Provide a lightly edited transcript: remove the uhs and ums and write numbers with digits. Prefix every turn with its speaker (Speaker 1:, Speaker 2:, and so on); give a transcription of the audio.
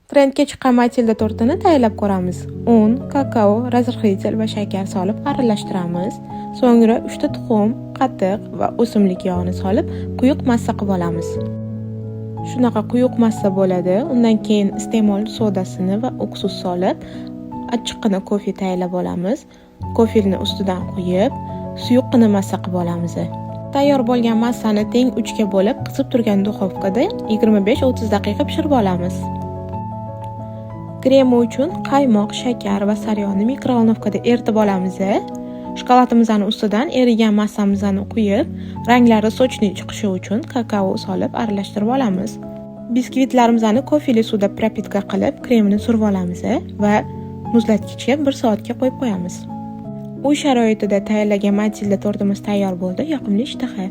Speaker 1: Trendga chiqqan Matilda tortini tayyorlab ko'ramiz. Un, kakao, разрыхлитель va shakar solib aralashtiramiz. So'ngra 3 ta tuxum, qatiq va o'simlik yog'ini solib, quyuq massa qilib olamiz. Shunaqa quyuq massa bo'ladi. Undan keyin iste'mol sodasini va уксус solib, achchiqqina kofe tayyorlab olamiz. Kofeni ustidan quyib, suyuqqina massa qilib olamiz. Tayyor bo'lgan massani teng uchga bo'lib, qizib turgan duxovkada 25-30 daqiqa pishirib olamiz. Kremi uchun qaymoq, shakar va saryog'ni микроволновка da eritib olamiz. Shokoladimizni ustidan erigan massamizni quyib, ranglari сочный chiqishi uchun kakao solib aralashtirib olamiz. Biskvitlarimizni kofeli suvda пропитка qilib, kremini surib olamiz va muzlatgichga 1 soatga qo'yib qo'yamiz. Uy sharoitida tayyorlagan Matilda tortimiz tayyor bo'ldi. Yoqimli ishtaha.